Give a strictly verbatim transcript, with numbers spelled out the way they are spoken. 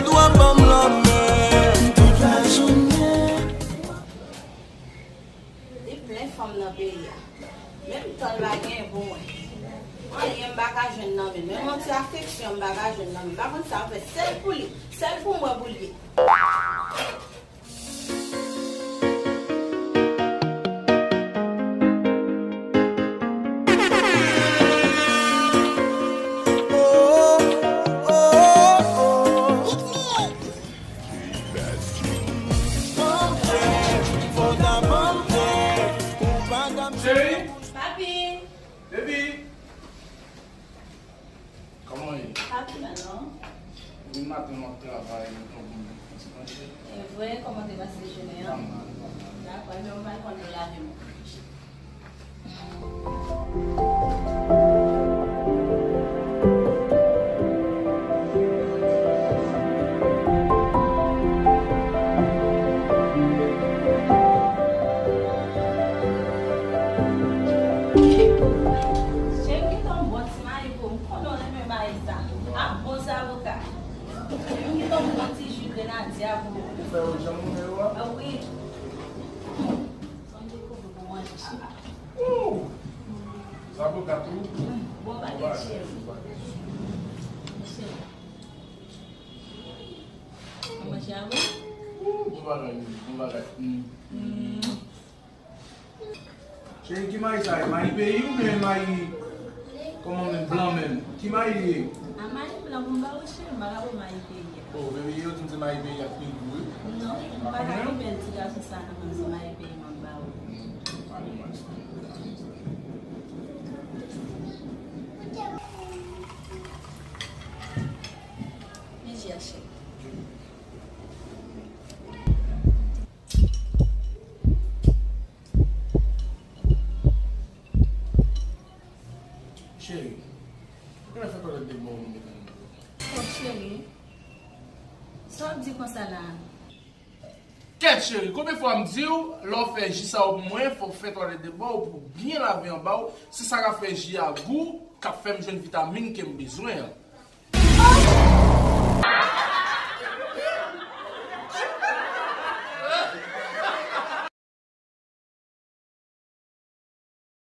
Dwa ban m lanmen tout lajounen. Li plen fanm nan peyi a. Menm tan l pa gen pou mwen. Anyen m pa ka jwenn nan men l. Menm yon ti afeksyon m pa ka jwenn nan men l. M pa konn sa m fè. Sèl pou li. Sèl pou mwen pou l ye. Cheri. Papi. Baby. Kòman w ye? Pa pi mal non. Depi maten m ap travay, mwen tonbe yon ti panche. E vre, kòman te pase jounen an? Pa mal, pa mal. Dakò, ebyen mwen pral pran dlo lave m. Cheri, m kite yon bon ti mayi pou ou. M konnen w renmen mayi sa. Ak bon zaboka. M kite yon bon ti ji grenadya pou ou. Ou fè yo jan mwen yo a? Ah wi. Sa m dekouvri pou manje, cheri. Ooh! Zaboka tou? Bon bagay, cheri. Cheri. Ou manje avè m? Ooh, bon bagay, bon bagay. Mm. Mm. Cheri, ki mayi sa ye? Mayi peyi oubyen mayi kòman menm, blan menm? Ki mayi li ye? A, mayi blan pou m ba ou, cheri, m pa ka ba w mayi peyi a. Oh, baby, yo di m se mayi peyi a k pi gou wi. Non, m pa ka kenbe ti gason sa nan men m, se mayi peyi m ap ba ou. Mm, pa gen mal sa. Men ji a, cheri. Cheri, ou genlè fè twalèt de bò w, m met ann dlo. Oh, cheri, sa w ap di konsa la? Kèt, cheri, konbyen fwa m di w, lè w fè ji sa yo pou mwen, fò w fè twalèt de bò w pou w byen lave anba w, se sa k ap fè ji a gou, k ap fè m jwenn vitamin ke m bezwen an. Oh!